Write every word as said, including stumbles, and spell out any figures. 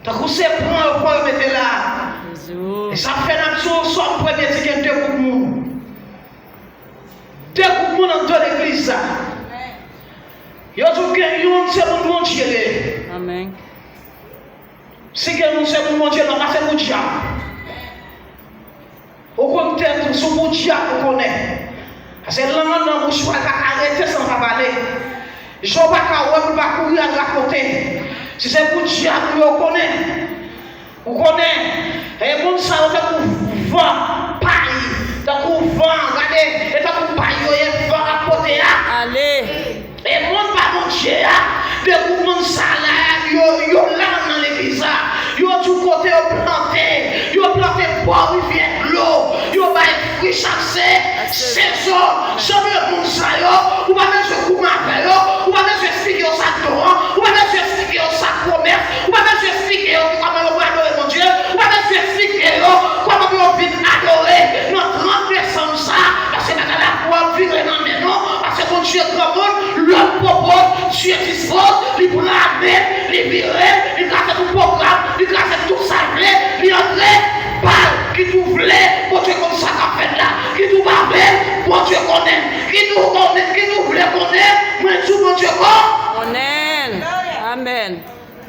Tankou se pran yo pran yo mete la. E sa fè n ap di yon sòm premye di gen de gwoup moun. De gwoup moun anndan legliz sa. Yo di w gen youn se moun Bondye li ye. Si gen youn se moun Bondye, lòt la se pou dyab. Ou konn tèt ou, si w pou dyab ou konnen. Paske lang anndan bouch ou pa ka rete san pa pale. Jan w pa ka wè pou l pa kouri al rakonte. Si se pou dyab ou ye ou konnen. Ou konnen, e moun sa yo tankou van pay, tankou van, gade, e tankou pay yo ye van ap pote a. E moun pa Bondye a, de gwoup moun sa la, yo, yo la nan legliz la. Yo di w kote yo plante, yo plante bò rivyè dlo, yo bay fwi chak se, sezon. Jan de moun sa yo, ou pa bezwen goumen avè yo, ou pa bezwen esplike yo sa k don an, ou pa bezwen esplike yo sa k pwomès, ou pa bezwen esplike yo kòman yo pou adore Bondye, ou pa bezwen esplike yo kòman pou yo vin adore nan trant desanm sa, paske bagay la pou ap vire nan men nou, paske Bondye granmoun, lè l pwopoze, Dye dispose, li pran amèn, li vire, li kraze tout pwogram, li kraze tout sa l vle, li antre, bal, kit ou vle, Bondye konn sa k ap fèt la, kit ou pa vle, Bondye konnen, kit ou konnen, kit ou vle konnen, mwen di w Bondye konn.